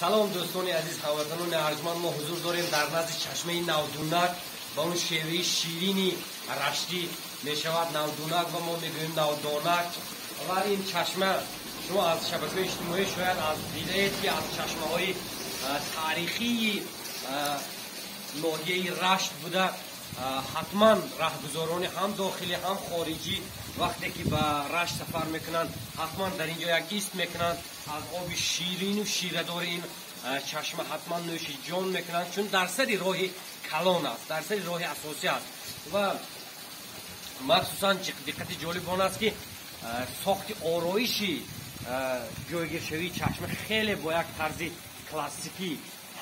Салом, дӯстони азиз, ҳамватанони арҷманд. Мо ҳузур дорем дар назди чашмаи Навдунак. Ба он шеваи ширини раштӣ мешавад Навдунак ва мо мегӯем Навдонак. Ва ин чашма, шумо аз шабакаҳои иҷтимоӣ шояд аз дидаед, ки аз чашмаҳои таърихии ноҳияи Рашт буда. Ҳатман раҳгузарони ҳам дохилӣ, ҳам хориҷӣ вақте ки ба Рашт сафар мекунанд, ҳатман дар ин ҷо як ист мекунанд, аз оби ширину ширадори ин чашма ҳатман нӯши ҷон мекунанд, чун дар сари роҳи калон аст, дар сари роҳи асосӣ аст. Ва махсусан диққати ҷолиб он аст, ки сохти ороиши ҷойгиршавии чашма хеле бо як тарзи классикӣ,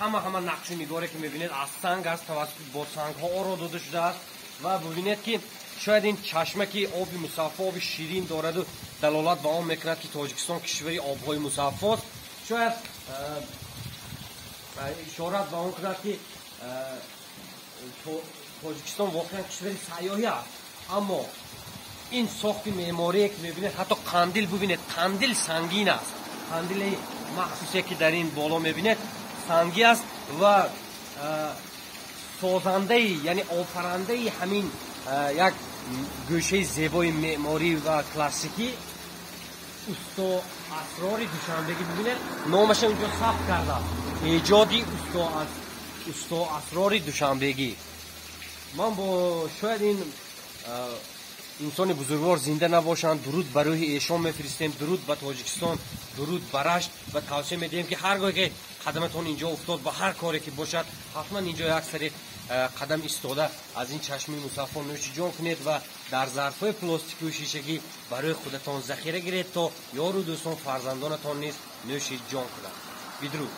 ҳама нақшу нигоре ки мебинед, аз санг аст, тавассути бо сангҳо оро дода шудааст. Ва бубинед, ки шояд ин чашма, ки оби мусаффо, оби ширин дораду далолат ба он мекунад, ки Тоҷикистон кишвари обҳои мусаффост, шояд ишорат ба он кунад, ки Тоҷикистон воқеан кишвари сайёҳӣ аст. Аммо ин сохти меъморие ки мебинед, ҳатто қандил бубинед, қандил сангин аст. Қандили махсусе ки дар ин боло мебинед, сангӣ аст. Ва созандаи, яъне офарандаи ҳамин як гӯшаи зебои меъморӣ ва классикӣ усто Асрори Душанбегӣ, бибинед, номаша инҷо сабт кардааст: эҷоди усто Асрори Душанбегӣ. Ман бо шояд ин инсони бузургвор зинда набошанд, дуруд ба рӯҳи эшон мефиристем, дуруд ба Тоҷикистон, дуруд ба Рашт. Ва тавсия медиҳем, ки ҳар гоҳе ки қадаматон инҷо уфтод, ба ҳар коре ки бошад, ҳатман инҷо як сари қадам истода, аз ин чашмаи мусаффо нӯши ҷон кунед ва дар зарфҳои пластикию шишагӣ барои худатон захира гиред, то ёру дӯстон, фарзандонатон низ нӯши ҷон кунанд. Бидруд.